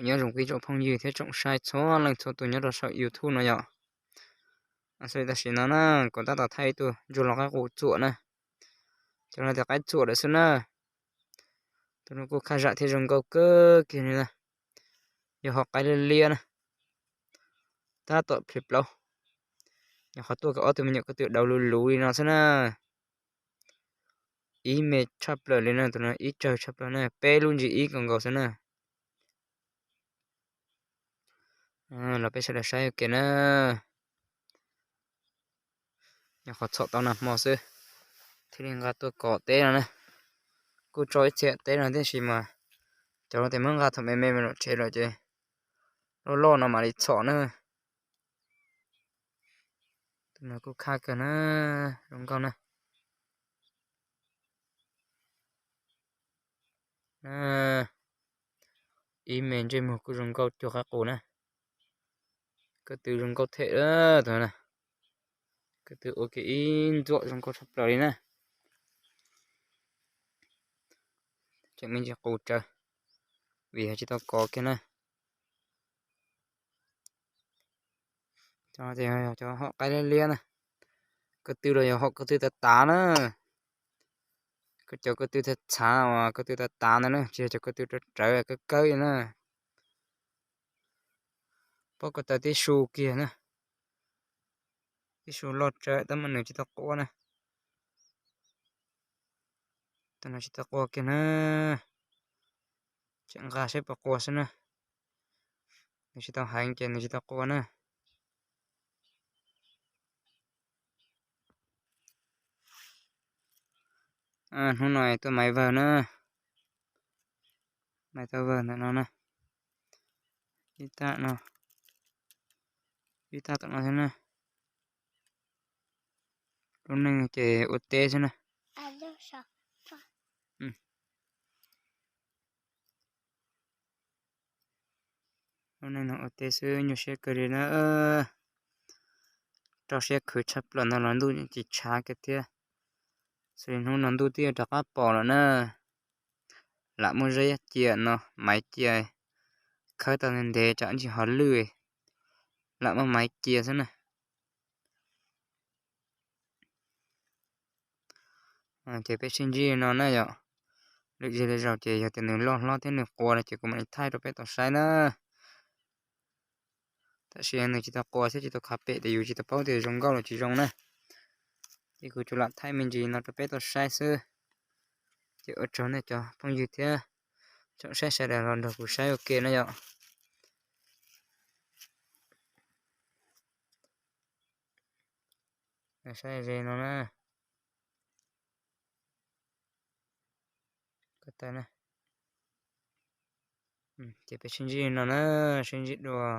Nyob zoo ib tsoom phooj ywg thiab tsoom saib txhua leej txhua tus nyob rau saum YouTube no yom. Xws li tam sim no na, kuv tab tom thaij ib tug ntsuag los qaib qus txuam na. Cov no tias qaib txuam lawm xwb na. Tus no kuj khaj zam thiab zoo nkauj kawg kiag li na. Yog ho qaib liab liab na, tab tom plhis plaub. Yog qhov tuaj kom ob tug me nyuam ko tw daus luv luv li no xwb na. Ib me tshaj plaws li na, tus no ib tsawg tshaj plaws na, peb lub ntsis ib ko nkaus xwb na. Los peb sawv daws saib ua ke na. Nyuam qhuav txhom tau nag hmo xwb thiaj li nqa tuaj kov teb no na. Kuj tso ib txhia teb no tiam sis mas cov no tes muab nqa thaum me me me lom tsev lawm ces loj loj no mam li txhom na. Tus no kuj khaj kawg na, zoo nkauj na. Ib me ntsej muag kuj zoo nkauj cuag qaib qus na. Ko tw zoo nkauj them, tus no na. Ko tw ua kiag ib ntxuam zoo nkauj tshaj plaws li na. Tseem me ntsis qus tsawv vim yog tsis tau kov kiag na. Cov no ces yog cov hom qaib liab liab na. Ko tw los yog hom ko tw tav tav na. Cov ko tw txhav txhav uas ko tw tav tav ntawd na, tsis yog cov ko tw rawv rawv kawg kawg li na. Pob ko taw tib su kiag na. Tib su loj tsawv tab mas nws tsis tau qua na. Tus no tsis tau qua kiag na. Tseem nqa seb puas qua xwb na. Nws tsis tau heev ces nws tsis tau qua na. Hnub no tuaj maiv vawg na. Maiv tau vawg ntawm no na. Ib tag no, ib tag tom no xwb na. Lub neej ces ua teb xwb na. Lub neej no ua teb xwb nyuaj siab kawg li na. Rau siab khwv tshaj plaws ntag los ntuj ces tshav kawg thiab. Xws li hnub no ntuj twb yuav rov qab pom lawm na. Lam muaj zeb cia no, maiv cia, khawb tau ntev tsam ntsis ho lwj, lam muaj maiv cia xwb na. Ces peb sib ntsib no na yom. Lwm zaug lwm zaus ces yog tias nws loj hlob thiab nws qua lawm ces kuv mam li thaij rau peb tau saib na. Tab sis nws tsis tau qua thiab tsis tau khav pem ces yus tsis tau paub tias zoo nkauj los tsis zoo na. Ces kuv tsuas lam thaij me ntsis no rau peb tau saib xwb. Ces ua tsaug nej cov phooj ywg thiab tsoom saib sawv daws los nrog kuv saib ua ke na yom. Saib ze no na. Ces peb sib ntsib no na, sib ntsib dua.